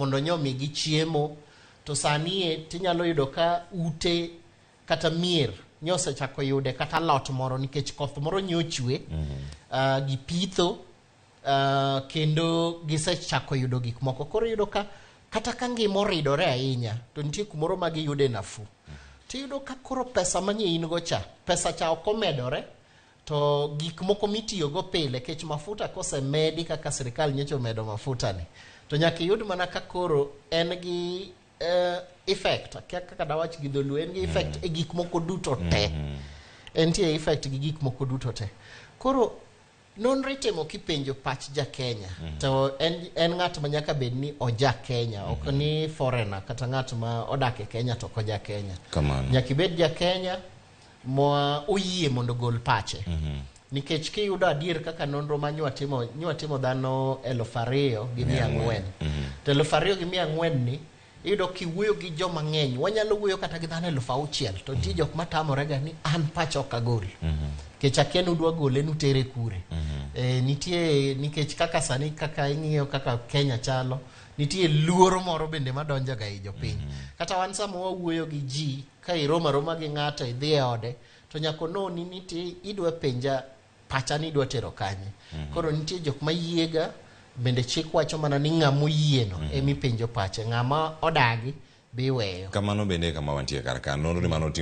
Mondo nyomigi chiemo. To sani e tinyalo yudo ka ute kata mier nyosechako yude kata alot moro nikech koth moro nyochwe, gipitho, kendo gisechako yudo gik moko. Koro iyudo ka kata ka ngima oridore ahinya, to nitie kumoro ma giyude nafuu. Tiyudo ka koro pesa manye in go cha, pesa cha ok omedore, to gik moko mitiyogo pile kech mafuta kosemedi kaka sirikal nyocha omedo mafuta ni, to nyaka iyud mana ka koro en gi effect, akia kaka dawach gi dholuo, en gi effect e gik moko duto te. Entie effect gi gik moko duto te. Koro nonro itimo kipenjo pach ja Kenya, to en ng'at ma nyaka bed ni oja Kenya, ok ni foreigner kata ng'at ma odak e Kenya to ok oja Kenya. Kamano. Nyaka ibed ja Kenya ma oyie mondo ogol pache, nikech kiyudo adier kaka nonro ma nywa timo dhano 2,400, to 2,400 ni iyudo kiwuoyo gi joma ng'eny, wanyalo wuoyo kata gi dhano 6,000, to nitie jok matamore ga ni an pacha ok agol, nikech akia ni udwa gole nutere kure. Nitie nikech kaka sani kaka ing'iyo kaka Kenya chalo, nitie luoro moro bende madonjo ga ei jopiny. Kata wan sama wawuoyo gi ji, ka iromo aroma gi ng'ato idhi e ode, to nyaka ononi ni ti idwa penja pacha ni idwa tero kanye. Koro nitie jok ma yiega bende. Chik wacho mana ni ng'ama oyieno emipenjo pache, ng'ama odagi be iweyo. Kamano bende kama wantie kar ka nonro ni mano timo.